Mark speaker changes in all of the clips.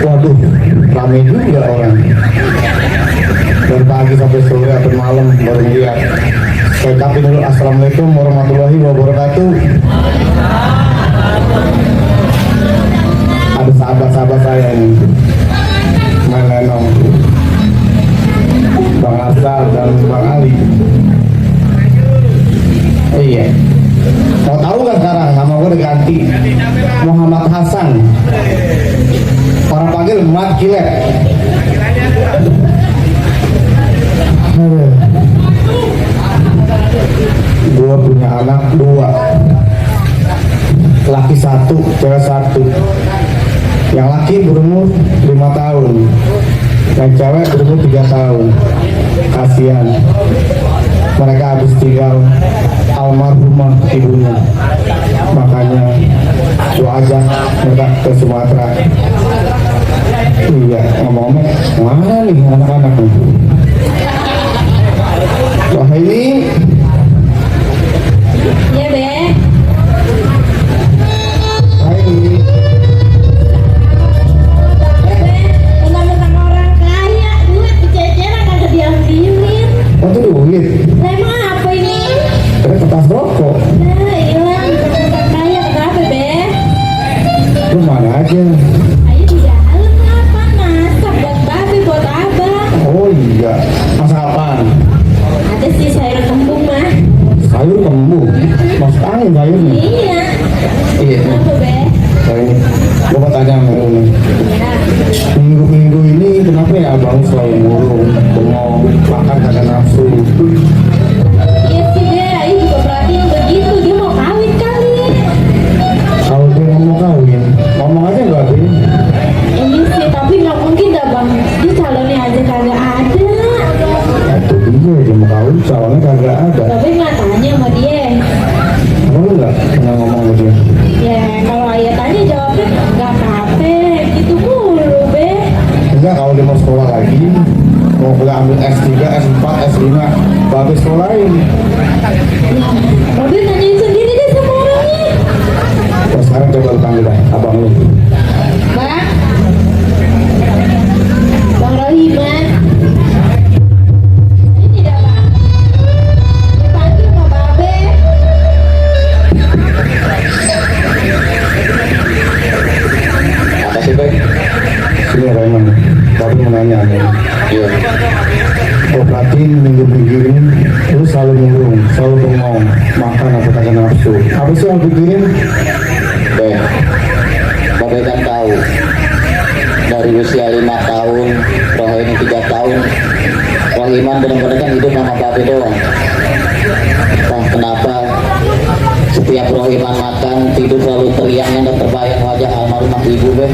Speaker 1: Waduh, rame juga orang. Dari pagi sampai sore atau malam baru lihat. Saya tapi dulu, assalamualaikum warahmatullahi wabarakatuh. Ada sahabat-sahabat saya ini, main lenong, Bang Asal dan Bang Ali. Iya. Mau tahu nggak sekarang nama gue diganti Muhammad Hasan. Orang panggil Mat Kilet. Gue punya anak 2, laki 1, cewek 1. Yang laki berumur 5 tahun, yang cewek berumur 3 tahun. Kasihan, mereka habis tinggal almarhumah ibunya. Makanya gua ajak mereka ke Sumatera. Iya, ngomong-ngomong, mana nih anak-anak nih? Wah ini.
Speaker 2: Iya Be.
Speaker 1: Hai.
Speaker 2: Mentang-mentang orang kaya, duit diceceran kagak diambilin.
Speaker 1: Oh itu duit.
Speaker 2: Lah emang apa ini?
Speaker 1: Kertas rokok.
Speaker 2: Nah hilang, mentang-mentang kaya kenapa Be?
Speaker 1: Lu mana aja?
Speaker 2: Ayo di dalam apa? Masak buat babe, buat abang.
Speaker 1: Oh iya, masak apaan?
Speaker 2: Ada sih sayur kembung mah.
Speaker 1: Sayur kembung, masak angin sayurnya.
Speaker 2: Iya.
Speaker 1: Iya.
Speaker 2: Kenapa Be?
Speaker 1: Saya gua mau tanya sama lu nih.
Speaker 2: Ya.
Speaker 1: Minggu-minggu ini kenapa ya abang selalu murung, bengong, makan kagak nafsu?
Speaker 2: Iya sih Be, Ayo juga perhatiin begitu. Dia mau kawin kali.
Speaker 1: Kalau dia ngomong kawin, ngomong aja nggak Bin?
Speaker 2: Ini sih, tapi nggak mungkin dah bang. Dia calonnya aja kagak ada.
Speaker 1: Ya itu dia, dia mau kawin, soalnya kagak ada.
Speaker 2: Tapi nggak tanya sama dia.
Speaker 1: Kamu nggak pernah ngomong sama dia?
Speaker 2: Ya kalau ayah tanya jawabnya nggak apa-apa. Gitu mulu Be.
Speaker 1: Enggak, kalau dia mau sekolah lagi, mau kuliah ambil S3, S4, S5, bagus sekolahin.
Speaker 2: Babe nanyain sendiri deh sama orangnya.
Speaker 1: Terus sekarang coba lu panggil dah, abang lu.
Speaker 2: Bang, Bang Rohiman. Ini dah Bang. Dipanggil sama Babe.
Speaker 3: Apa sih Bay?
Speaker 1: Ini Raymond, tapi mau nanya nih.
Speaker 3: Iya.
Speaker 1: Gue perhatiin minggu-minggu ini, lu selalu murung, selalu bengong, makan atau kagak nafsu. Apa sih yang lu pikirin?
Speaker 3: Bay, Babe kan tahu dari usia 5 tahun, Rohini 3 tahun, Rohiman benar-benar kan hidup sama Babe doang. Nah, kenapa setiap Rohiman makan tidur selalu teriaknya dan terbayang wajah almarhumah ibu Bay?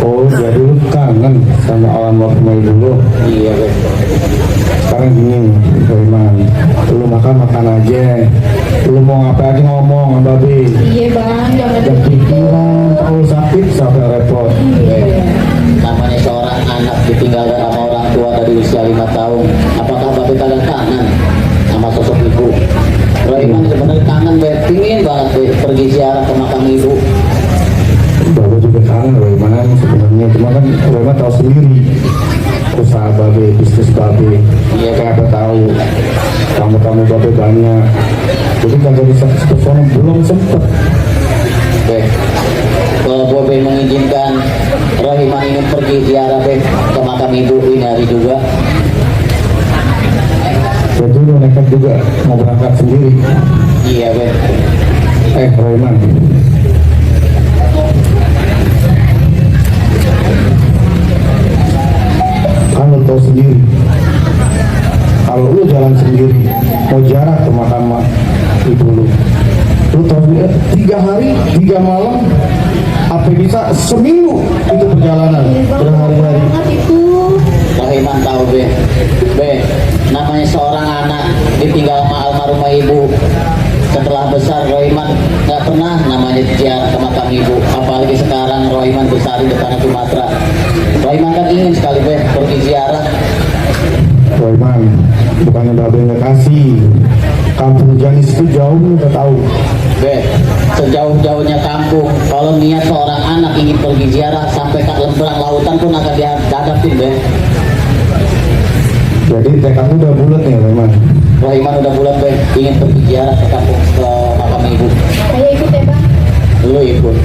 Speaker 1: Oh, jadi lu kangen sama almarhumah ibu lu.
Speaker 3: Iya Bay.
Speaker 1: Sekarang gini, Raymond, lu makan aja. Lu mau ngapain aja ngomong sama Babe.
Speaker 2: Iya Bang, jangan
Speaker 1: Dan pikiran, kalau sakit sampai repot.
Speaker 3: Bay, namanya seorang anak ditinggalkan sama orang tua dari usia 5 tahun. Apakah Babe kalian kangen sama sosok ibu? Rohiman sebenarnya kangen Bay, pingin banget Bay pergi ziarah ke makam ibu.
Speaker 1: Babe juga kangen Raymond sebenarnya, cuma kan Raymond tahu sendiri usaha Babe, bisnis Babe.
Speaker 3: Iya,
Speaker 1: Kayak apa tahu tamu-tamu Babe banyak, jadi kagak bisa ke sana, belum sempet.
Speaker 3: Bay, kalau Babe mengizinkan Rohiman ingin pergi ziarah Bay ke makam ibu ini hari juga.
Speaker 1: Jadi lu nekat juga mau berangkat sendiri.
Speaker 3: Iya Iya be.
Speaker 1: Royman, kan lo tau sendiri, kalau lu jalan sendiri mau jarak ke makam ibu lu tau sendiri 3 hari 3 malam, apa bisa seminggu itu perjalanan berhari-hari.
Speaker 2: Banget itu.
Speaker 3: Rohiman tahu be, namanya seorang anak ditinggal sama almarhumah ibu. Setelah besar Rohiman nggak pernah namanya ziarah ke makam ibu, apalagi sekarang Rohiman besar di depan Sumatera. Rohiman kan ingin sekali be pergi ziarah.
Speaker 1: Royman, bukannya babe nggak kasih, kampung Janis itu jauh lu udah tahu.
Speaker 3: Be, sejauh-jauhnya kampung, kalau niat seorang anak ingin pergi ziarah sampai ke lemberang lautan pun akan dihadapin be.
Speaker 1: Jadi tekadnya udah bulat nih Royman.
Speaker 3: Rohiman udah bulan be, ingin pergi ziarah ke kampung ke makam ibu.
Speaker 2: Ayo ikut ya bang.
Speaker 3: Lu ikut,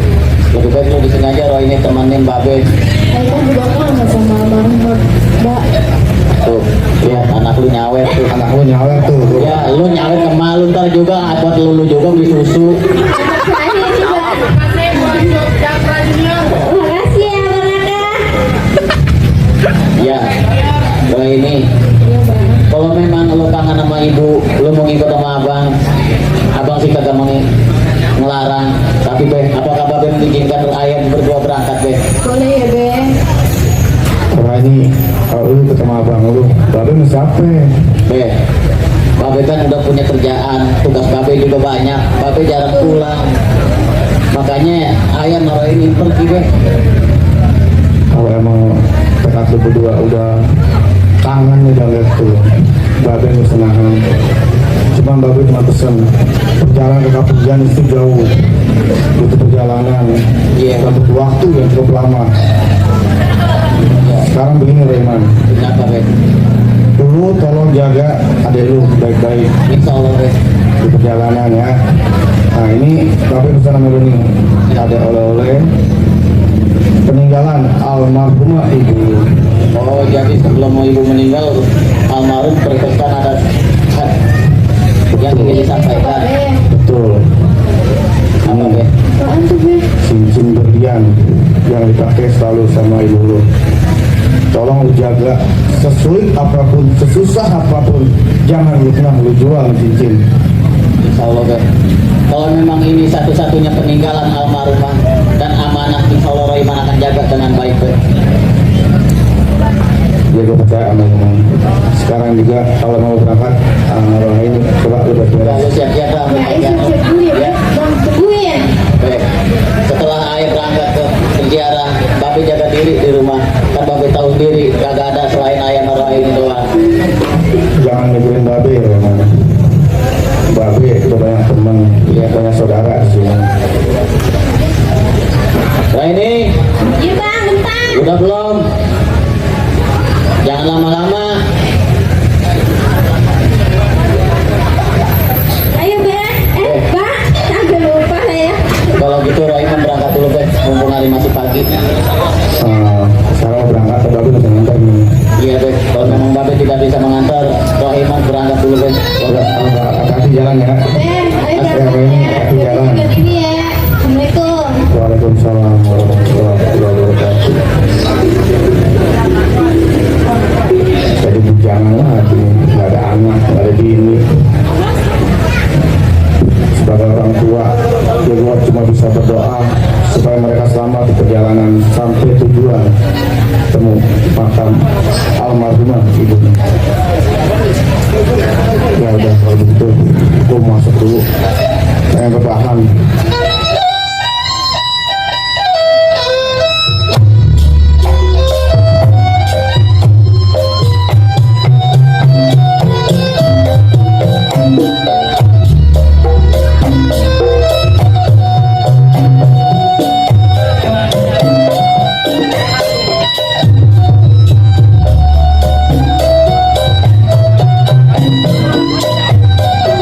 Speaker 3: lebih baik lu di sini aja. Roh ini temenin babe.
Speaker 2: Ayo kan juga kangen sama almarhum mbak.
Speaker 3: Tuh, lihat anak lu nyawer tuh.
Speaker 1: Anak lu nyawer tuh.
Speaker 3: Ya, lu nyawer ke malu ntar juga buat lu juga beli susu.
Speaker 2: Anak saya juga. Makasih ya bang Raka.
Speaker 3: Ya, Roh ini.
Speaker 2: Iya bang.
Speaker 3: Kalau memang lu kangen sama ibu, lu mau ngikut sama abang sih kagak mau ngelarang. Tapi be, apakah babe mengizinkan ayam berdua berangkat be?
Speaker 2: Boleh ya be.
Speaker 1: Wah ini kalau lu ketemu abang lu, babe masih apa?
Speaker 3: Be, babe kan udah punya kerjaan, tugas babe juga banyak, babe jarang pulang. Makanya ayam naruh ini pergi be.
Speaker 1: Kalau emang tekad lu berdua udah kangen nih udah lihat tuh, babe lu senangan. Cuman babe cuma pesen perjalanan ke kampung Janis itu jauh, butuh perjalanan,
Speaker 3: Iya.
Speaker 1: dan butuh waktu yang cukup lama.
Speaker 3: Ya,
Speaker 1: Sekarang begini Rayman,
Speaker 3: kenapa be?
Speaker 1: dulu tolong jaga adek lu baik-baik
Speaker 3: Insya Allah be.
Speaker 1: di perjalanan ya. Nah ini babe pesan sama lu nih, ada oleh-oleh peninggalan almarhumah ibu.
Speaker 3: Oh jadi sebelum ibu meninggal, almarhum berpesan ada yang ingin disampaikan.
Speaker 2: Be.
Speaker 1: Betul.
Speaker 3: Apa be?
Speaker 2: Apaan tuh be?
Speaker 1: Cincin berlian yang dipakai selalu sama ibu lu. Tolong lu jaga, sesulit apapun, sesusah apapun, jangan lu pernah lu jual cincin.
Speaker 3: Insya Allah be. Kalau memang ini satu-satunya peninggalan almarhumah dan amanah, insya Allah Rohiman akan jaga dengan baik be.
Speaker 1: Dia gue percaya sama lu. Sekarang juga kalau mau berangkat, roh ini coba lu beres.
Speaker 3: Lalu siap-siap dah.
Speaker 2: Ya ayo siap-siap dulu ya be.
Speaker 3: Ya.
Speaker 2: Bang tungguin.
Speaker 3: Baik. Setelah ayah berangkat ke ziarah, babe jaga diri di rumah. Kan babe tahu sendiri, kagak ada selain ayah marah ini doang.
Speaker 1: Jangan ngeburin babe ya Roman. Babe udah banyak teman, ya banyak saudara di sini.
Speaker 3: Nah ini,
Speaker 2: Iya bang bentar.
Speaker 3: udah belum? Jangan lama-lama.
Speaker 2: Ayo be. Bang. Sampai lupa saya.
Speaker 3: Kalau gitu Rohiman berangkat dulu be, mumpung hari masih pagi.
Speaker 1: Sekarang mau berangkat, babe bisa ngantar nih.
Speaker 3: Iya be, kalau memang babe tidak bisa mengantar, Rohiman berangkat dulu be.
Speaker 1: Udah, hati-hati jalan ya.
Speaker 2: Be. Ayo
Speaker 1: Mas,
Speaker 2: bang.
Speaker 1: ini hati jalan.
Speaker 2: Lihat ini ya. Assalamualaikum.
Speaker 1: Waalaikumsalam warahmatullahi wabarakatuh. Jadi bujangan lagi, nggak ada anak, nggak ada bini. Sebagai orang tua, ya gua cuma bisa berdoa supaya mereka selamat di perjalanan sampai tujuan temu makam almarhumah ibunya. Ya udah kalau begitu, gua masuk dulu. Saya bertahan.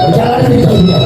Speaker 1: Perjalanan ini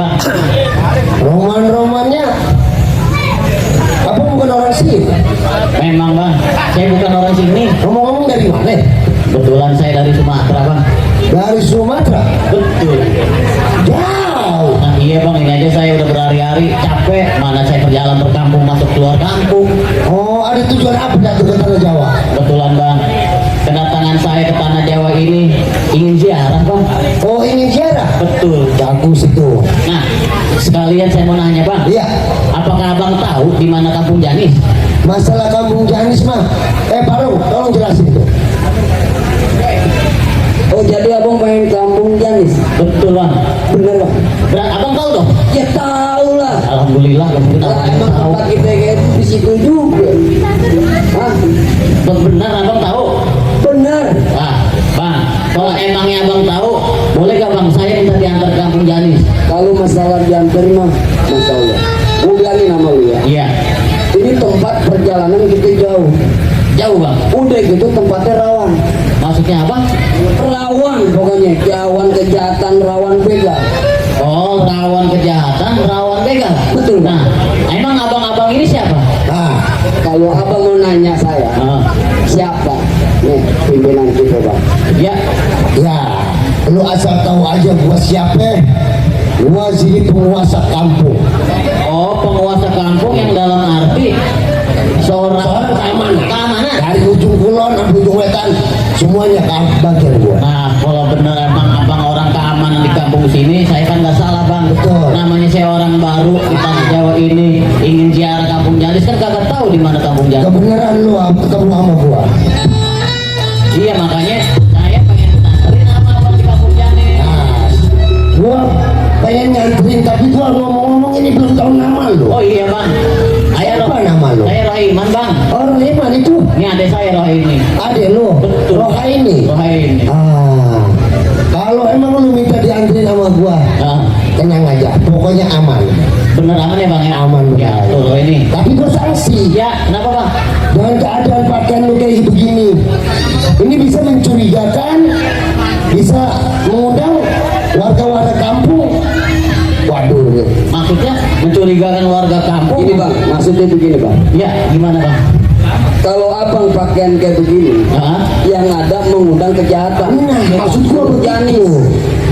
Speaker 3: Bang?
Speaker 1: Roman-romannya apa bukan orang sini?
Speaker 3: Memang Bang, saya bukan orang sini.
Speaker 1: Ngomong-ngomong dari mana?
Speaker 3: Kebetulan saya dari Sumatera Bang.
Speaker 1: Dari Sumatera?
Speaker 3: Betul.
Speaker 1: Jauh.
Speaker 3: Nah iya Bang, ini aja saya udah berhari-hari capek. Mana saya perjalanan berkampung masuk keluar kampung.
Speaker 1: Oh, ada tujuan apa datang ke Tanah Jawa?
Speaker 3: Kebetulan Bang, kedatangan saya ke Tanah Jawa ini ingin ziarah Bang.
Speaker 1: Oh, ingin ziarah?
Speaker 3: Betul.
Speaker 1: Bagus itu.
Speaker 3: Nah, sekalian saya mau nanya Bang.
Speaker 1: Iya.
Speaker 3: Apakah Abang tahu di mana Kampung Janis?
Speaker 1: Masalah kampung Janis mah. Parung, tolong jelasin itu.
Speaker 4: Oh jadi abang pengen kampung Janis?
Speaker 3: Betul Bang.
Speaker 4: Bener bang?
Speaker 3: Abang tahu dong?
Speaker 4: Ya tahu lah.
Speaker 3: Alhamdulillah, mungkin
Speaker 4: Lah
Speaker 3: abang
Speaker 4: emang
Speaker 3: tahu.
Speaker 4: tempat kita kayak di situ juga. Hah?
Speaker 3: Benar Abang tahu?
Speaker 4: Bener.
Speaker 3: Wah, Bang, kalau emangnya Abang tahu, boleh gak Bang saya minta diantar ke Kampung Janis?
Speaker 4: Kalau masalah diantar mah, masya Allah. Gue bilangin sama lu ya.
Speaker 3: Iya.
Speaker 4: Ini tempat perjalanan kita jauh.
Speaker 3: Jauh Bang.
Speaker 4: Udah gitu tempatnya rawan.
Speaker 3: Maksudnya apa?
Speaker 4: Rawan pokoknya. Rawan kejahatan, rawan begal.
Speaker 3: Oh, rawan kejahatan, rawan begal.
Speaker 4: Betul.
Speaker 3: Nah, emang abang-abang ini siapa?
Speaker 1: Nah,
Speaker 4: Kalau abang mau nanya saya,
Speaker 3: Ah,
Speaker 4: siapa? Nih pimpinan kita bang.
Speaker 3: ya,
Speaker 1: ya, lu asal tahu aja gua siapa. Gua sini penguasa kampung.
Speaker 3: oh penguasa kampung yang dalam arti seorang keamanan.
Speaker 1: Dari ujung kulon sampai ujung wetan, semuanya bagian gua.
Speaker 3: Nah, kalau bener emang abang orang keamanan di kampung sini, saya kan nggak salah Bang.
Speaker 1: Betul.
Speaker 3: Namanya saya orang baru di Tanah Jawa ini, ingin ziarah Kampung Janis kan kagak tahu di mana Kampung Janis.
Speaker 1: Kebenaran lu ketemu sama gua.
Speaker 3: Iya makanya saya pengen nganterin sama abang di Kampung Janis.
Speaker 1: Nah, gua pengen nganterin tapi gua ngomong-ngomong ini belum tahu nama lu.
Speaker 3: Oh iya Bang.
Speaker 1: Siapa nama lu?
Speaker 3: Saya Rohiman Bang.
Speaker 1: Orang Iman itu
Speaker 3: Ini adek saya Rohini.
Speaker 1: adek lu.
Speaker 3: Betul.
Speaker 1: Rohaini.
Speaker 3: Rohini.
Speaker 1: Kalau emang lu minta dianterin sama gua,
Speaker 3: Ah,
Speaker 1: tenang aja. Pokoknya aman.
Speaker 3: bener aman ya Bang ya?
Speaker 1: Aman,
Speaker 3: Ya,
Speaker 1: benar.
Speaker 3: tuh Rohini.
Speaker 1: Tapi gua sanksi.
Speaker 3: Ya, kenapa Bang?
Speaker 1: Dengan keadaan pakaian lu kayak begini, ini bisa mencurigakan, bisa mengundang warga-warga kampung. Waduh,
Speaker 3: Maksudnya mencurigakan warga kampung.
Speaker 4: Ini bang, maksudnya begini bang.
Speaker 3: Ya, gimana Bang?
Speaker 4: Kalau abang pakaian kayak begini,
Speaker 3: Hah?
Speaker 4: yang ada mengundang kejahatan.
Speaker 1: nah maksud gua begitu.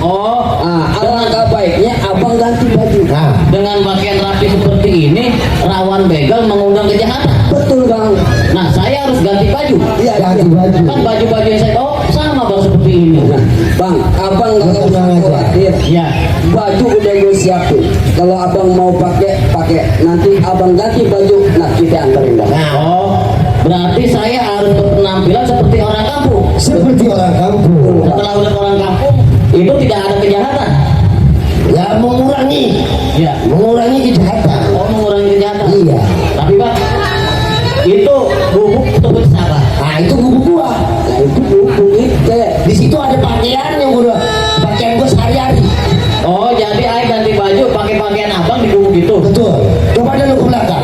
Speaker 3: Oh,
Speaker 4: Alangkah baiknya abang ganti baju.
Speaker 1: Nah,
Speaker 3: dengan pakaian rapi seperti ini, rawan begal mengundang kejahatan.
Speaker 4: Betul bang.
Speaker 3: Nah, saya harus ganti baju.
Speaker 4: Iya,
Speaker 1: ganti baju.
Speaker 3: Kan baju-baju yang saya bawa sama Bang seperti ini.
Speaker 4: Nah, bang, abang nggak usah
Speaker 1: Tenang aja.
Speaker 4: khawatir.
Speaker 3: Ya,
Speaker 4: Baju udah gue siapin. Kalau abang mau pakai. Nanti abang ganti baju. Nah kita anterin bang.
Speaker 1: nah,
Speaker 3: oh, berarti saya harus berpenampilan seperti orang kampung.
Speaker 1: seperti orang kampung.
Speaker 3: Setelah udah orang kampung, itu tidak ada kejahatan.
Speaker 1: Ya mengurangi kejahatan.
Speaker 3: Oh, mengurangi kejahatan.
Speaker 1: Iya.
Speaker 3: Tapi Bang, itu bubuk untuk apa?
Speaker 1: Nah itu gubuk gua.
Speaker 4: Nah itu buku itu.
Speaker 1: Di situ ada pakaian yang udah pakaian gua sehari-hari.
Speaker 3: Oh, jadi ayah ganti baju pakai pakaian abang di bubuk itu.
Speaker 1: Betul. Coba deh lu ke belakang.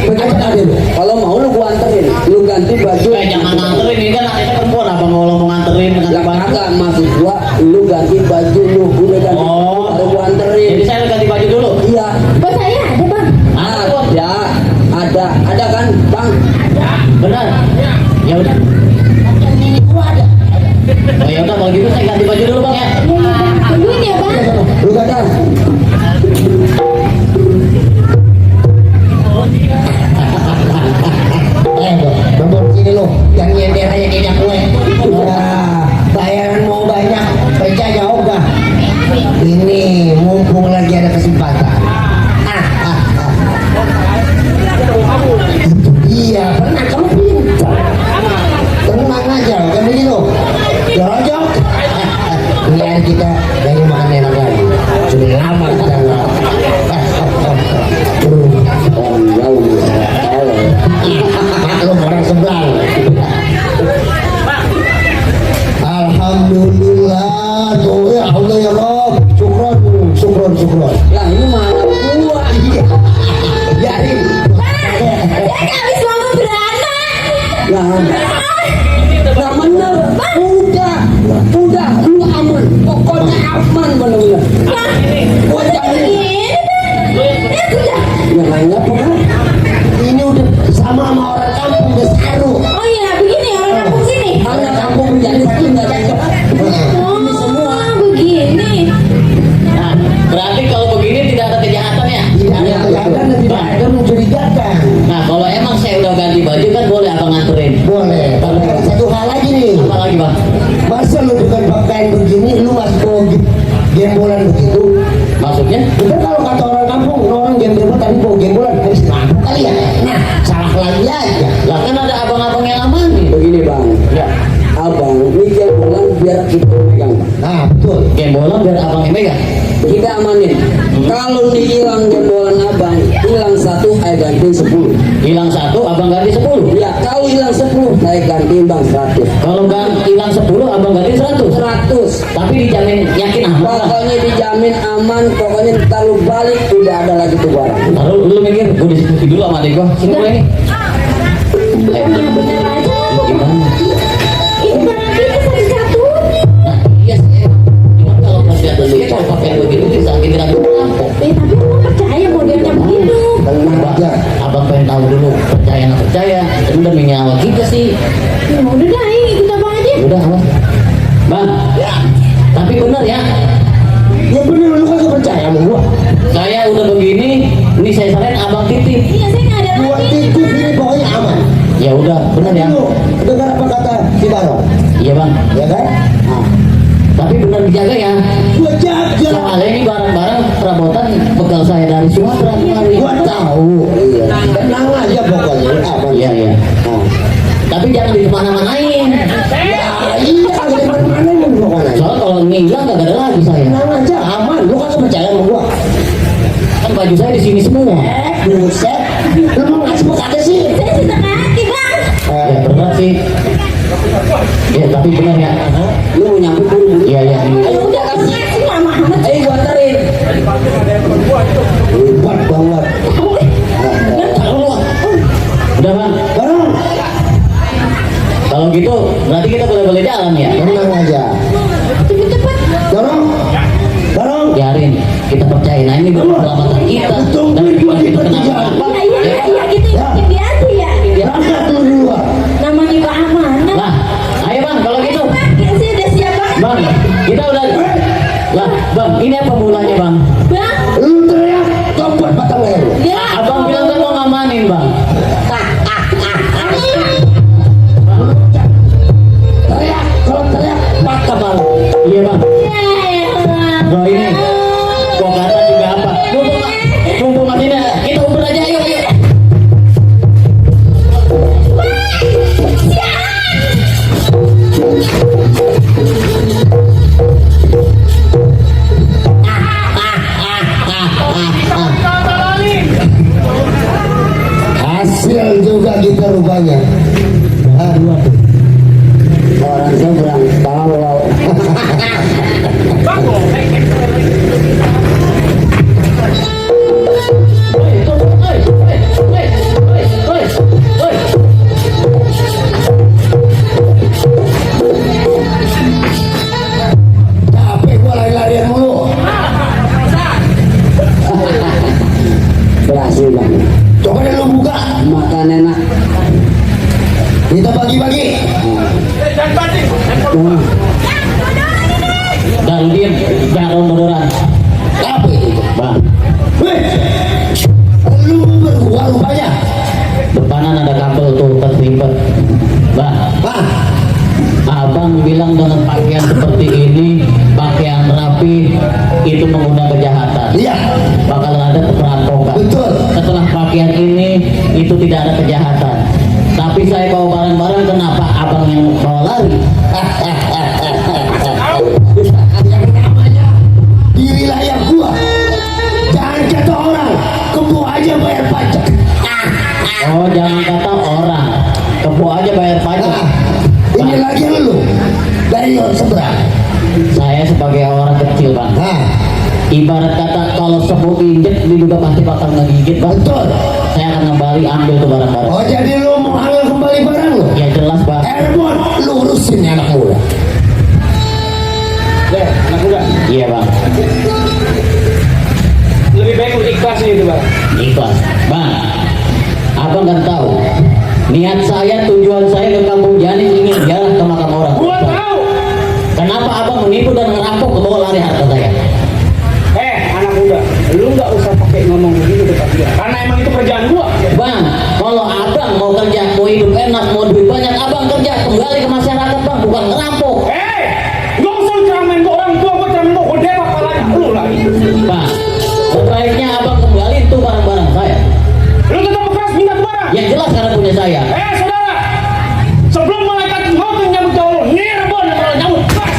Speaker 1: Ajak aja lu.
Speaker 4: Kalau mau lu gua anterin. Lu ganti baju.
Speaker 3: Jangan nganterin, ini kan adiknya perempuan, abang kalau mau nganterin ganti
Speaker 4: Lah
Speaker 3: baju.
Speaker 4: kagak maksud gua. Lu ganti baju lu. Udah ganti.
Speaker 3: Oh,
Speaker 4: Baru gua anterin.
Speaker 3: jadi saya harus ganti baju dulu.
Speaker 4: Iya.
Speaker 2: Buat saya ada bang.
Speaker 4: Ada kan bang?
Speaker 3: Benar. Ya udah.
Speaker 1: Ini gua ada.
Speaker 3: Oh ya udah kalau gitu saya ganti baju dulu Bang ya.
Speaker 2: Tungguin ya bang.
Speaker 1: Lu gak nomor sini lu yang nyender aja kayak gue. Bayaran mau banyak, pecah jauh dah. Ini mumpung lagi ada kesempatan. Iya, pernah kamu pintar. Tenang aja, kan begitu. Jorok. Biar kita dari makan enak lagi. Sudah lama kita nggak. Maklum orang sebelah. Alhamdulillah, tuh ya Allah ya Rob, syukron.
Speaker 4: Lah ini mana gua?
Speaker 1: Iya, biarin.
Speaker 2: Dia habis mama beranak.
Speaker 4: Lah bener. Udah, lu aman. Pokoknya aman bener-bener. Gua jamin
Speaker 1: Nah betul.
Speaker 3: Gembolan biar abang yang megang.
Speaker 4: Kita amanin. Kalau hilang gembolan abang, hilang 1 saya ganti 10.
Speaker 3: Hilang 1 abang ganti 10.
Speaker 4: Ya kalau hilang 10 saya ganti bang 100.
Speaker 3: Kalau hilang 10 abang ganti 100.
Speaker 4: 100.
Speaker 3: Tapi dijamin yakin aman lah.
Speaker 4: Pokoknya dijamin aman. Pokoknya ntar lu balik udah ada lagi tuh barang.
Speaker 3: Lalu lu mikir, gue diskusi dulu sama adik gua. Sini gue ini.
Speaker 2: Yang bener aja.
Speaker 3: Gimana?
Speaker 2: Ini barang kita satu-satu.
Speaker 3: Nah, iya sih. Cuma kalau masih ada duit, kalau pakai begitu bisa kita rampok.
Speaker 2: Tapi aku percaya modelnya begitu.
Speaker 1: Tenang aja.
Speaker 3: Abang pengen tahu dulu percaya nggak percaya. Itu demi nyawa kita sih.
Speaker 2: Ya udah dah, ikut abang aja.
Speaker 3: Udah awas. Bang. Ya. Tapi benar ya.
Speaker 1: Ya bener, lu kan percaya sama gua.
Speaker 3: Saya udah begini, ini saya saranin abang titip.
Speaker 2: Iya, saya nggak ada
Speaker 1: Gua
Speaker 2: lagi.
Speaker 1: titip ini pokoknya aman.
Speaker 3: Ya udah, benar ya.
Speaker 1: Lu dengar apa kata si Barong?
Speaker 3: Iya bang.
Speaker 1: Ya kan? Nah,
Speaker 3: Tapi benar dijaga ya.
Speaker 1: gua jaga.
Speaker 3: Soalnya ini barang-barang perabotan bekal saya dari Sumatera kemarin.
Speaker 1: Gua tahu. Iya. Tenang aja pokoknya aman.
Speaker 3: Iya iya.
Speaker 1: Nah.
Speaker 3: Tapi jangan di mana-manain.
Speaker 1: Ya, iya kagak di mana-mana lu pokoknya.
Speaker 3: Soalnya kalau ngilang gak ada lagi saya.
Speaker 1: Tenang aja aman. Lu kan percaya sama gua.
Speaker 3: Kan baju saya di sini semua.
Speaker 1: Buset. Lu mau ngasih kata sih?
Speaker 2: Saya sudah hati bang.
Speaker 3: Ya benar sih. Ya tapi benar ya.
Speaker 4: Lu mau nyampe dulu.
Speaker 3: Iya iya.
Speaker 2: Ya udah kasih lama amat.
Speaker 4: Ayo gua anterin.
Speaker 1: Hebat banget.
Speaker 3: Udah bang.
Speaker 1: Barong.
Speaker 3: Kalau gitu berarti kita boleh jalan ya.
Speaker 1: Tenang aja.
Speaker 2: Cepet-cepet.
Speaker 1: Barong. Barong.
Speaker 3: Biarin kita percaya. Nah ini buat keselamatan kita. Dan bukan kita kenapa-napa.
Speaker 2: Iya, gitu ya. Biasa ya.
Speaker 1: Berangkat lu duluan.
Speaker 2: Namanya juga amanah.
Speaker 3: Lah, ayo bang kalau gitu.
Speaker 2: Saya udah siap bang.
Speaker 3: Bang, kita udah. Lah, bang, ini apa mulanya bang?
Speaker 2: Bang.
Speaker 1: Lu teriak tompet batang leher lu.
Speaker 2: Ya.
Speaker 3: Abang bilang kan mau ngamanin bang.
Speaker 1: Teriak, kalau teriak patah baru.
Speaker 3: Iya bang.
Speaker 2: Ya.
Speaker 3: Bang ini. Kok kata juga apa? Mumpung masih ada, kita uber aja ayo ayo.
Speaker 1: Hasil juga kita rupanya. Aduh.
Speaker 4: Orang seberang tolol.
Speaker 1: Capek gua lari-larian mulu.
Speaker 4: Berhasil bang.
Speaker 1: Coba deh lu buka.
Speaker 4: Makan enak.
Speaker 1: Kita bagi-bagi.
Speaker 3: Dan dia garam modoran.
Speaker 1: Apa itu?
Speaker 3: Bang,
Speaker 1: Weh. Lu berdua rupanya.
Speaker 3: depanan ada kabel tuh terlibat. Bang,
Speaker 1: Hah?
Speaker 3: abang bilang dengan pakaian seperti ini, pakaian rapi, itu mengundang kejahatan.
Speaker 1: Iya.
Speaker 3: Bakal ada perampokan.
Speaker 1: Betul.
Speaker 3: Setelah pakaian ini, itu tidak ada kejahatan. Tapi saya bawa barang-barang, kenapa abang yang bawa lari?
Speaker 1: Yang namanya di wilayah gua. Jangan kata orang, kebo aja bayar pajak.
Speaker 3: Oh, jangan kata orang, kebo aja bayar pajak.
Speaker 1: Nah, ini lagi lu dari seberang.
Speaker 3: Saya sebagai orang kecil bang,
Speaker 1: Nah,
Speaker 3: ibarat kata kalau semut injek, dia juga pasti bakal ngegigit bang.
Speaker 1: betul.
Speaker 3: Saya akan kembali ambil tuh barang-barang.
Speaker 1: Oh jadi lu mau ambil kembali barang lu?
Speaker 3: Ya jelas bang.
Speaker 1: Airborne, lu urusin ya anak muda.
Speaker 5: Anak muda,
Speaker 3: Iya bang.
Speaker 5: lebih baik lu ikhlas itu bang.
Speaker 3: Ikhlas. Bang, abang kan tahu niat saya, tujuan saya ke Kampung Janis ingin jalan ke makam orang.
Speaker 5: Gua tahu.
Speaker 3: Kenapa abang menipu dan merampok ke bawah lari harta saya?
Speaker 5: Anak muda, lu nggak usah pakai ngomong begitu depan dia. Karena emang itu kerjaan gua.
Speaker 3: Bang, kalau abang mau kerja, mau hidup enak, mau duit banyak, abang kerja kembali ke masyarakat bang, bukan ngerampok.
Speaker 5: Nggak usah ceramain gua orang tua, gua ceramain gua kode apa lagi? Lu lagi.
Speaker 3: Bang, sebaiknya abang kembali tuh barang-barang saya.
Speaker 5: Lu tetap keras minta tuh barang.
Speaker 3: Yang jelas karena punya saya.
Speaker 5: Saudara, sebelum malaikat maut yang nyambut jauh, Nirbon yang kalau nyambut keras.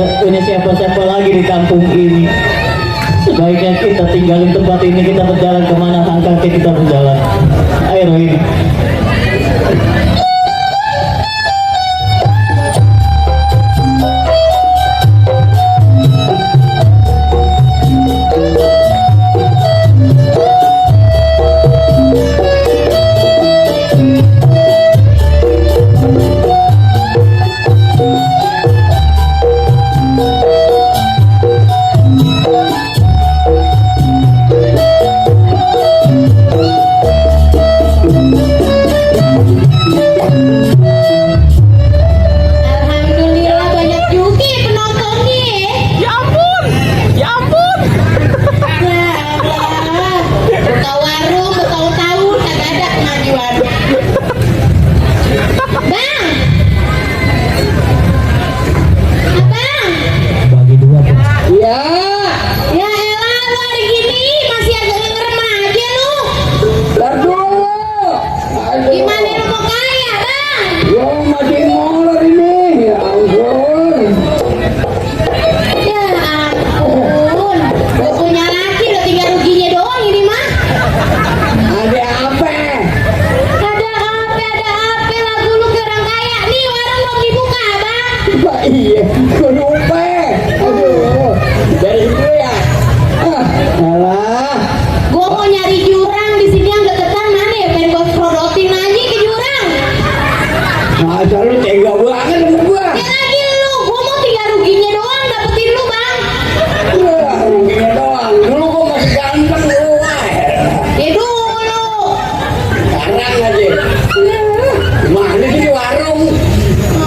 Speaker 6: tidak punya siapa-siapa lagi di kampung ini. Sebaiknya kita tinggalin tempat ini, kita berjalan kemana sang kakek kita berjalan. Ayo Rohini.
Speaker 2: Alhamdulillah banyak juga penontonnya. Ya ampun. Ya Allah. Buka warung bertahun-tahun kagak ada kemajuan. Bang. Abang.
Speaker 6: Bagi dua.
Speaker 4: Ya,
Speaker 2: Ya elah lu hari gini masih agak ngerem aja lu.
Speaker 4: tar dulu. Aduh.
Speaker 2: Gimana lu mau kaya bang?
Speaker 4: Yo masih molor ini. Ya ampun.
Speaker 2: Ya ampun. Gue punya laki udah tinggal ruginya doang ini mah.
Speaker 4: Ada apa?
Speaker 2: Ada apa lagu lu ke orang kaya. Nih warung belum dibuka bang.
Speaker 4: Pak iya, gue lupa. Aduh, dari itu ya. Ah, alah.
Speaker 2: Gue mau nyari jurang di sini yang deketan mana ya? Pengen gue prodotin aja ke jurang.
Speaker 4: Masa lu tega banget sama gua?
Speaker 2: Ya lagi lu, gue mau tinggal ruginya doang dapetin lu bang.
Speaker 4: Wah, ruginya doang. Dulu gua masih ganteng lu. Wah,
Speaker 2: Ya dulu.
Speaker 4: sekarang aja. Mana sih di warung?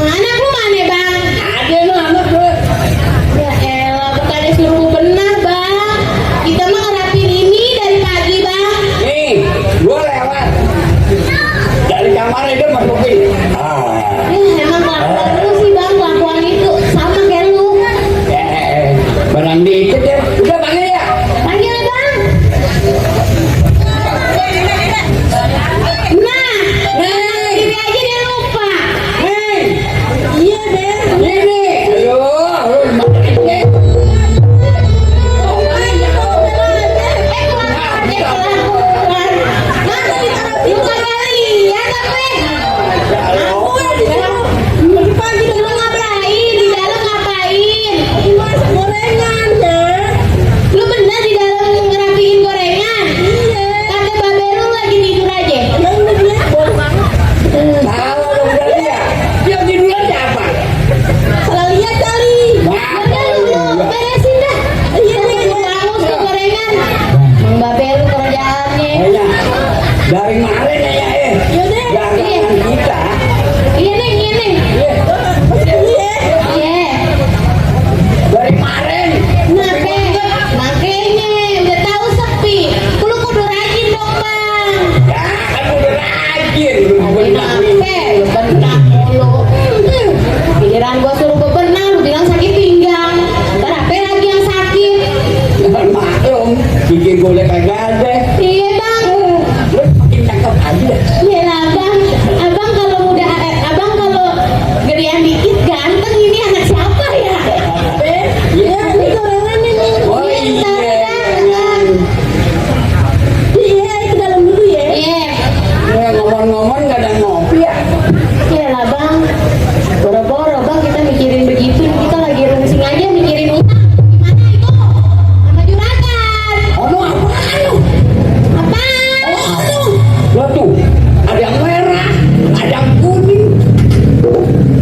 Speaker 2: Anak lu mana bang?
Speaker 4: Ada lu anak gue.
Speaker 2: Ya elah, bukannya suruh benar bang. Kita mah ngerapin ini dari pagi bang.
Speaker 4: Nih, gua lewat. Dari kamar itu masukin.
Speaker 2: Emang kelakuan lu sih bang, kelakuan itu sama kayak lu.
Speaker 4: Barang dikit ya. Udah panggil ya.
Speaker 2: Panggil bang. Nah, ini aja dia lupa.
Speaker 4: Nih,
Speaker 2: Iya deh.
Speaker 4: ini. Aduh, lu makanya. Tahu lu udah lihat. Dia tiduran siapa?
Speaker 2: Salah lihat kali.
Speaker 4: Wah,
Speaker 2: Udah lu beresin dah. Iya nih, kamu suka gorengan. Bang Babe lu kerjaannya.
Speaker 4: Kayaknya dari kemarin ya
Speaker 2: Yaudah,
Speaker 4: dagangan kita.
Speaker 2: Iya nih, iya nih. Iya.
Speaker 4: Dari kemarin.
Speaker 2: Makanya udah tahu sepi. Lu kudu rajin dong bang.
Speaker 4: Ya kan udah rajin. Lu benar.
Speaker 2: Lu benak mulu. Giliran gua suruh bebenah, lu bilang sakit pinggang. Ntar apa lagi yang sakit?
Speaker 4: Maklum, gigi gue kagak ada.
Speaker 2: Iya bang.
Speaker 4: Lu makin cakep aja.
Speaker 2: Iya lah bang. Abang kalau gedean dikit ganteng ini anak siapa ya? Ya ini gorengannya nih.
Speaker 4: Oh iya.
Speaker 2: Iya itu dalam dulu ya. Iya.
Speaker 4: Ya ngomong-ngomong gak ada ngopi ya.
Speaker 2: Iya lah bang. Boro-boro bang kita mikirin begitu. Kita lagi rungsing aja mikirin utang. Gimana itu? Sama juragan.
Speaker 4: Ono apaan lu?
Speaker 2: Apaan?
Speaker 4: Lo tuh, ada yang merah, ada yang kuning.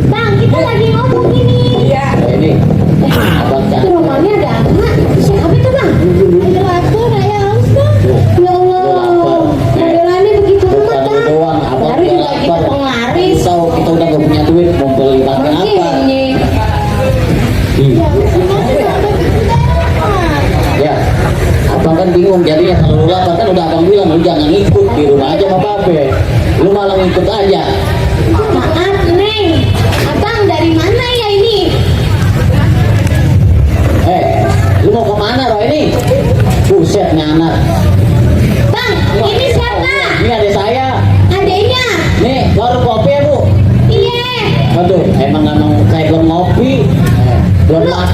Speaker 2: Bang kita lagi ngomong ini.
Speaker 4: Iya.
Speaker 3: Ini abang
Speaker 2: Itu
Speaker 3: cak.
Speaker 2: rumahnya ada apa? Siapa itu bang? Ada lapar, ada haus bang. Ya Allah, modelannya begitu
Speaker 3: Bukan
Speaker 2: amat
Speaker 3: lu
Speaker 2: bang.
Speaker 3: doang, abang
Speaker 2: Baru
Speaker 3: juga
Speaker 2: juga kita
Speaker 3: lapar.
Speaker 2: penglaris.
Speaker 3: Kita udah gak punya duit, mau beli pakai apa?
Speaker 2: Makanya.
Speaker 3: Ya, abang kan bingung jadinya kalau lu lapar kan udah abang bilang lu jangan ikut di rumah aja sama Babe. Lu malah ngikut aja.
Speaker 2: Maaf Neng, abang dari mana ya ini?
Speaker 3: Lu mau kemana Roh ini? Buset nih anak.
Speaker 2: Bang, ini siapa?
Speaker 3: Ini ada saya.
Speaker 2: Adanya.
Speaker 3: Nih, warung kopi ya Bu.
Speaker 2: Iya.
Speaker 3: Waduh, emang kayak belum ngopi. Belum makan.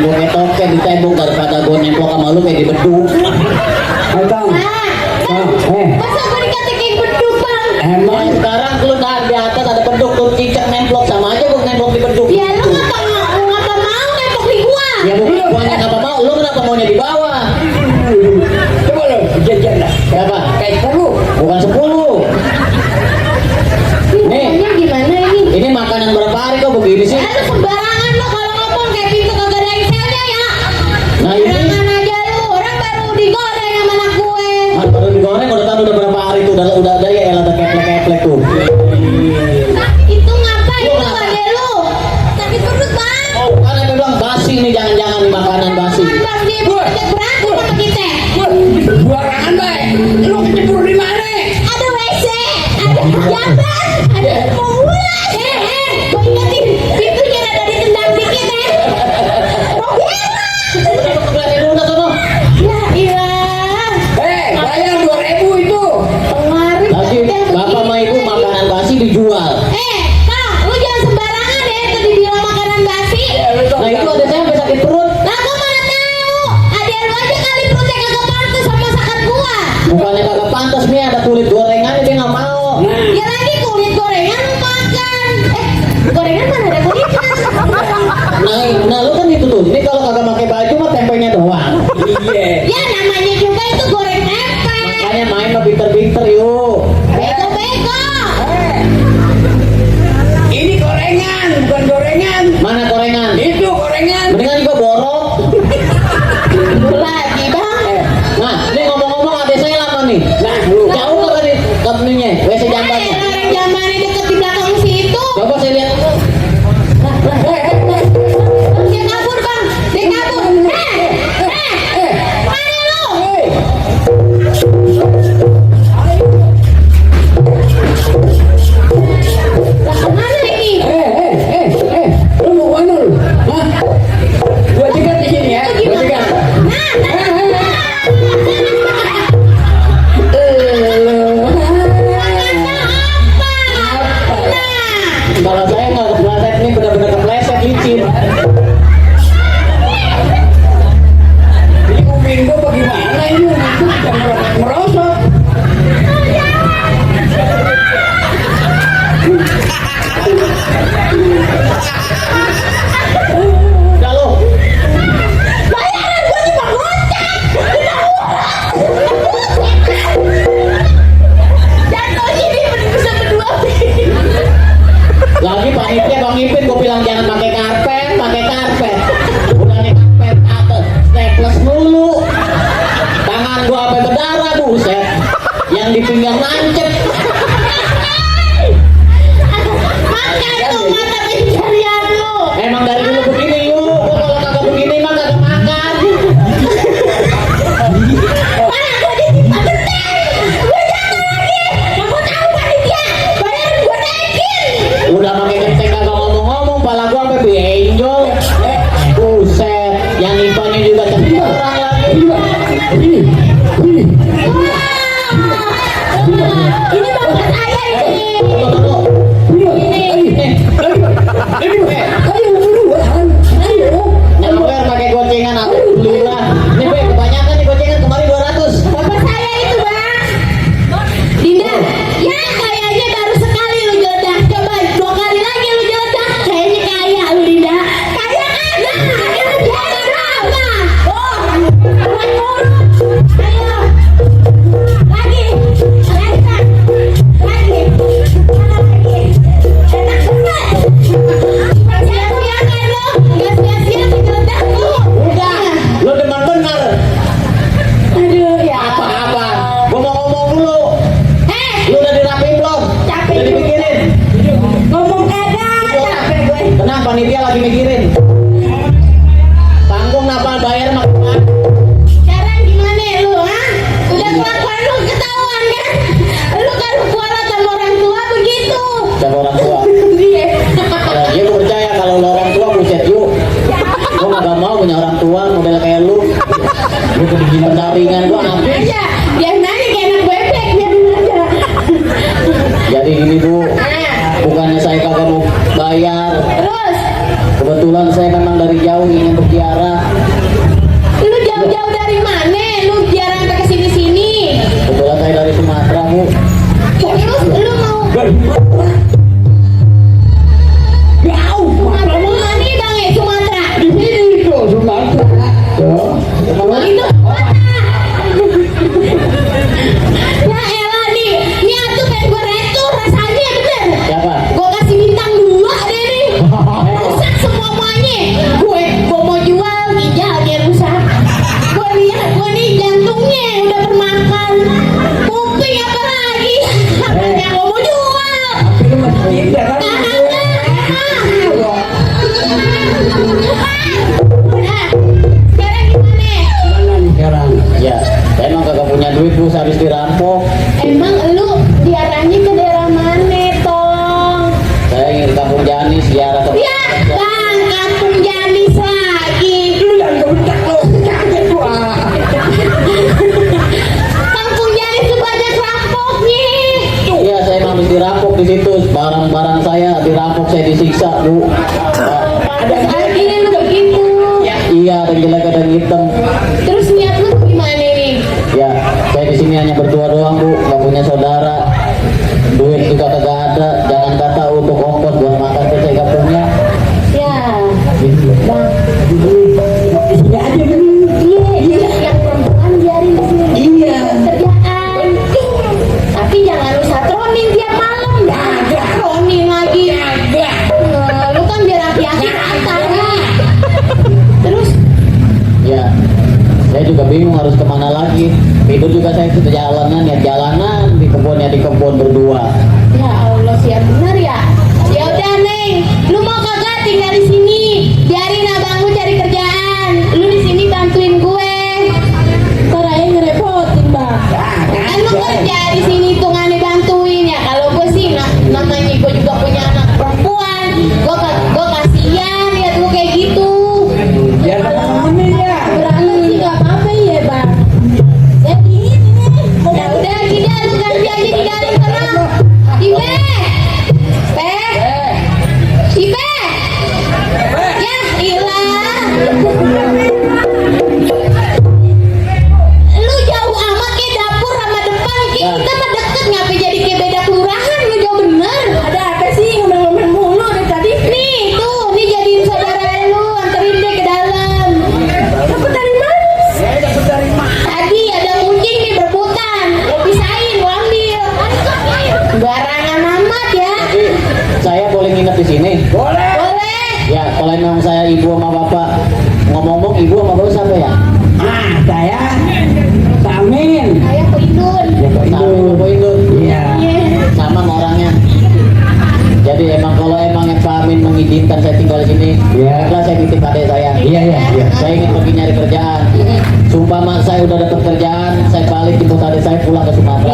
Speaker 3: gue ketoke di tembok daripada gue nemplok sama lu kayak di beduk.
Speaker 4: Tang.
Speaker 2: Masa gue dikata kayak beduk bang?
Speaker 3: Emang sekarang lu di atas ada beduk tuh cicak nemplok sama aja gue nemplok di beduk.
Speaker 2: Ya lu ngapa mau nempok di gua?
Speaker 3: Ya bukan guanya ngapa mau, lu kenapa maunya di bawah?
Speaker 4: Coba lo jajan dah.
Speaker 3: Berapa?
Speaker 4: Kayak 10.
Speaker 3: Bukan 10. Nih.
Speaker 2: Ini gimana ini?
Speaker 3: Ini makanan berapa hari kok begini sih?
Speaker 2: Aduh sembarangan lo kalau ngomong kayak pintu kagak ada Excelnya ya.
Speaker 3: Nah ini
Speaker 2: Sembarangan aja lu, orang baru digoreng sama anak gue.
Speaker 3: baru digoreng udah tahu udah berapa hari tuh udah ada ya elah keplek tuh.
Speaker 2: Itu ngapain lu adek lu? Sakit perut bang.
Speaker 3: Oh kan aku bilang basi nih jangan-jangan nih makanan basi.
Speaker 2: Bang dia berantem sama kita.
Speaker 4: Buarangan baik. Lu kecebur di mana?
Speaker 2: Ada WC, ada jamban, ada mau ulas. Gue ingetin pintunya ada ditendang dikit Mau gerak. Ya ilah.
Speaker 4: Bayar 2.000 itu.
Speaker 2: Pengaruh.
Speaker 3: Lagi bapak sama ibu makanan basi dijual.
Speaker 2: Bang, lu jangan sembarangan ya itu dibilang makanan basi.
Speaker 3: Nah itu ada saya sampai sakit perut.
Speaker 2: Lah gua mana tahu. Ada lu aja kali perutnya kagak pantas sama masakan gua.
Speaker 3: Bukannya kagak pantas nih ada kulit gorengan dia nggak mau.
Speaker 2: Ya lagi kulit gorengan lu makan. Gorengan mana ada kulitnya?
Speaker 3: Nah lu kan itu tuh. Ini kalau kagak pakai baju mah tempenya doang.
Speaker 4: Iya.
Speaker 2: Ya namanya juga itu goreng tempe.
Speaker 3: Makanya main mah pinter-pinter yuk.
Speaker 2: Bego-bego.
Speaker 4: Ini gorengan, bukan gorengan.
Speaker 3: Mana gorengan?
Speaker 4: Itu gorengan.
Speaker 3: Mendingan juga borok.
Speaker 2: Lagi bang.
Speaker 3: Nah, ini ngomong-ngomong adek saya lama nih.
Speaker 4: Nah, lu.
Speaker 3: Jauh nggak tadi kamunya? WC jambannya.
Speaker 2: Orang zamannya deket di belakang situ.
Speaker 3: Coba saya lihat.
Speaker 2: Dia kabur bang. Dia kabur. Mana lu? Lah kemana ini?
Speaker 4: Lu mau mana lu? Hah? Gua cegat di sini ya. Gua cegat.
Speaker 3: Kalau saya nggak kepleset ini benar-benar kepleset licin.
Speaker 4: Ini kuping gua bagaimana ini? Itu jangan merosot.
Speaker 3: Udah lo.
Speaker 2: Bayaran gua cuma gocap. Jatuh ini bisa berdua.
Speaker 3: Lagi panitia Bang Ipin gue bilang jangan pakai karpet. Udah nih karpet atas staples mulu. Tangan gua apa berdarah buset. Yang di pinggang nancep.
Speaker 2: Makan tuh mata pencarian lu.
Speaker 3: Emang dari dulu begini yuk. Gua kalau kagak begini mah kagak makan.
Speaker 2: Mana gua ditimpa genteng. Gua jatuh lagi. Kamu tahu panitia. Bayaran gua naikin.
Speaker 3: Udah pakai genteng kagak ngomong-ngomong. Pala gua sampai benjol. Buset. Yang nimpanya juga cepet lagi.
Speaker 4: Ini.
Speaker 2: Ini bapak saya ini.
Speaker 3: Tunggu. Yang bayar pakai gocengan alhamdulillah. Nih Be, kebanyakan nih gocengan kemarin 200.
Speaker 2: Bapak saya itu bang. Dinda, ya kayaknya baru sekali lu jeledah. Coba 2 kali lagi lu jeledah. Kayaknya kaya lu Dinda. Kaya kan? Kaya lu jangan berapa? Oh, kurang ngurut. Ayo. Lagi. Lanjut. Lagi. Mana lagi? Enak banget. Sia-sia kan lu? Gak sia-sia dijeledah lu.
Speaker 3: Udah, lu demen bener.
Speaker 2: Aduh ya.
Speaker 3: Apa-apa? Gua mau ngomong dulu. Lu udah dirapiin belum?
Speaker 2: Capek
Speaker 3: Udah dipikirin?
Speaker 2: ngomong kagak. Capek gue.
Speaker 3: Tenang, panitia lagi mikirin. Tanggung napa bayar makan?
Speaker 2: Sekarang gimana lu, ha? Udah kelakuan lu ketahuan kan? Lu kan kualat sama orang tua begitu.
Speaker 3: Siapa orang tua?
Speaker 2: Iya.
Speaker 3: Ya gua percaya kalau lu orang tua buset yuk. Gua gak mau punya orang tua model kayak lu. Lu pendampingan gua habis.
Speaker 2: Aja, dia nanya kayak anak bebek, biarin aja.
Speaker 3: Jadi gini Bu, bukannya saya kagak mau bayar.
Speaker 2: Terus,
Speaker 3: Kebetulan saya memang dari jauh ingin berziarah. ada yang jelek, ada yang hitam.
Speaker 2: Terus niat lu gimana nih?
Speaker 3: Ya, saya di sini hanya berdua doang Bu, nggak punya saudara. Duit juga kagak ada. Jangan kata untuk ongkos buat makan tuh saya nggak punya.
Speaker 2: Ya, bang.
Speaker 4: Di sini aja kan.
Speaker 2: Iya, yang perempuan biarin di sini.
Speaker 4: Iya.
Speaker 2: Kerjaan. Tapi jangan lu satronin tiap malam. Ada tronin lagi. Lu kan biar aki-aki rantang. Terus
Speaker 3: Ya, saya juga bingung harus kemana lagi. Tidur juga saya ke jalanan, ya jalanan, di kebun berdua.
Speaker 2: ya Allah siap bener ya. Ya udah Neng, lu mau kagak tinggal di sini? Biarin abang lu cari kerjaan. Lu di sini bantuin gue. Ntar aja ngerepotin bang. Kan lu kerja di sini hitungannya bantuin ya. Kalau gue sih namanya gue juga punya anak perempuan. Gue kasihan lihat lu kayak gitu.
Speaker 4: Biar temen ya.
Speaker 2: Berantem sih gak apa-apa ya bang. Jadi ini nih. Ya udah gini lu ganti aja tinggalin terus. Ibe, Ibe, ya hilang. Lu jauh amat kayak dapur sama depan. Kayak kita mah deket ngapa jadi kayak beda kelurahan. Lu jauh bener. Ada apa sih ngomel-ngomel mulu dari tadi? Nih tuh, nih jadiin saudara lu anterin deh ke dalam. Dapet dari mana? Tadi ada kucing nih berputan. Lu pisahin, lu ambil. Barangan amat ya.
Speaker 3: Jadi saya boleh nginep di sini?
Speaker 2: Boleh.
Speaker 3: Ya, kalau memang saya ibu sama bapak. Ngomong-ngomong ibu sama bapak siapa ya?
Speaker 4: Saya Samin.
Speaker 2: Saya Poindun.
Speaker 3: Sama Ibu Indun.
Speaker 4: Iya.
Speaker 3: Sama sama orangnya. Jadi kalau emang Pak Amin mengizinkan saya tinggal di sini,
Speaker 4: Iya.
Speaker 3: lah saya titip adik saya.
Speaker 4: Iya.
Speaker 3: Saya ingin pergi nyari kerjaan. Sumpah mas saya udah dapat kerjaan, saya balik jemput adik saya pulang ke Sumatera.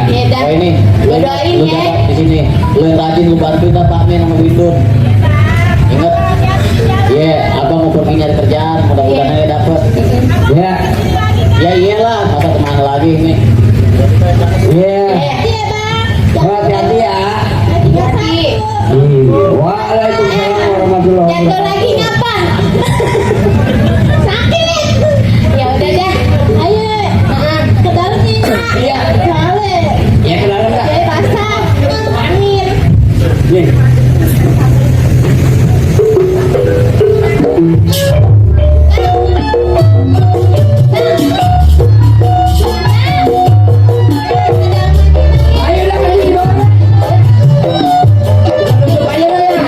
Speaker 2: Iya, dah.
Speaker 3: Oh ini,
Speaker 2: Gua doain
Speaker 3: lu
Speaker 2: ya.
Speaker 3: jaga di sini, lu yang rajin, lu bantuin dah Pak Amin sama Bu Indun. Ingat, iya, abang mau pergi nyari kerjaan, mudah-mudahan aja dapet.
Speaker 4: Ya.
Speaker 3: Ya iyalah, masa kemana lagi ini?
Speaker 4: Iya.
Speaker 2: Iya, Bang.
Speaker 4: Hati-hati ya.
Speaker 2: Hati-hati.
Speaker 4: Waalaikumsalam warahmatullahi
Speaker 2: Jatuh
Speaker 4: wabarakatuh.
Speaker 2: lagi ngapa? Sakit. Ya udah dah. Ayo. Ke dalam nih. Iya. Soalnya.
Speaker 4: Ya ke dalam dah.
Speaker 2: Jadi basah. Angin.
Speaker 4: Nih. Ayo dah ke sini dong. Tutup aja dah ya.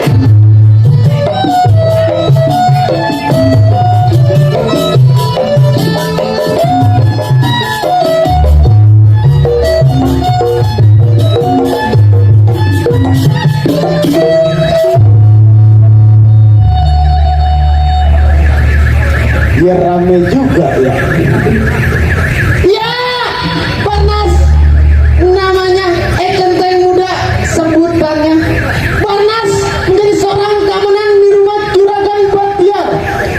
Speaker 1: Biar rame juga ya.
Speaker 7: Ya, Barnas namanya Ekenteng muda sebutannya. Barnas menjadi seorang keamanan di rumah Juragan Batiar.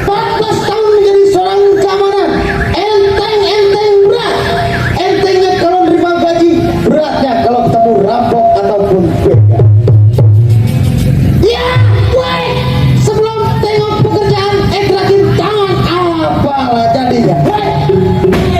Speaker 7: 14 tahun menjadi seorang keamanan. Enteng berat. Entengnya kalau nerima gaji, beratnya kalau ketemu rampok ataupun begal. Ya, gue sebelum tengok pekerjaan, terakhir tangan apalah jadinya. Hei!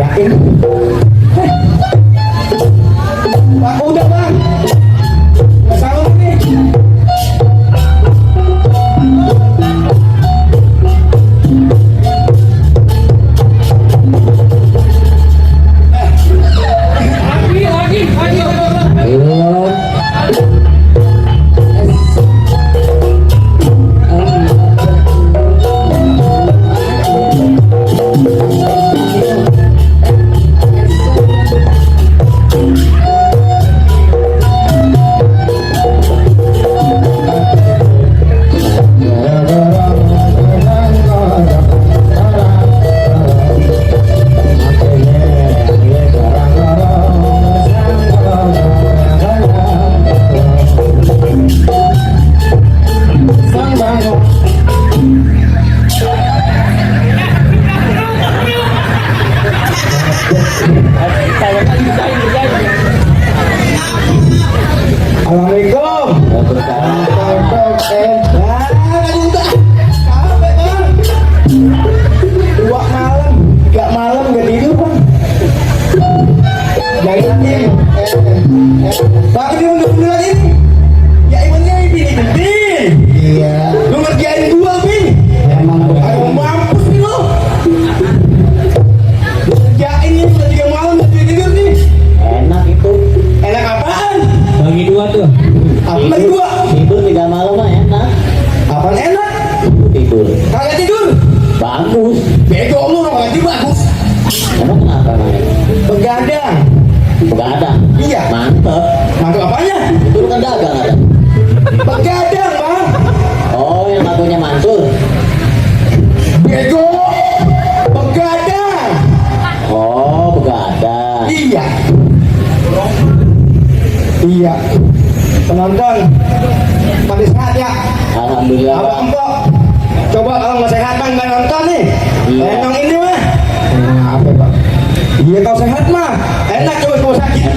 Speaker 1: yakin. Pak udah bang, nggak salah nih. Assalamualaikum. Dua malam, 3 malam gak tidur bang. Yakin. Bang ini mundur lagi nih. Ya imannya ini Bin. Iya. Lu ngerjain gua Bin. Emang ayo mampus nih lo. Ngerjain ini udah 3 malam gak tidur nih.
Speaker 6: Enak itu.
Speaker 1: Enak apaan?
Speaker 6: Bagi 2 tuh.
Speaker 1: Apa lagi gua?
Speaker 6: Tidur 3 malam mah enak.
Speaker 1: Apaan enak?
Speaker 6: Tidur.
Speaker 1: Kagak tidur.
Speaker 6: Bagus.
Speaker 1: Bego lu orang ngaji bagus.
Speaker 6: Emang kenapa namanya?
Speaker 1: Begadang.
Speaker 6: Begadang.
Speaker 1: Iya.
Speaker 6: Mantep.
Speaker 1: Masuk apanya?
Speaker 6: Itu kan dagang ada.
Speaker 1: Begadang bang.
Speaker 6: Oh, yang ngakunya Mansur.
Speaker 1: Bego. Begadang.
Speaker 6: Oh, begadang.
Speaker 1: Iya. Iya. Penonton pada sehat ya.
Speaker 6: Alhamdulillah.
Speaker 1: Abang empok. Coba kalau nggak sehat bang nggak nonton nih.
Speaker 6: Iya.
Speaker 1: Emang ini mah. Apa bang? Iya kalau sehat mah enak coba sakit.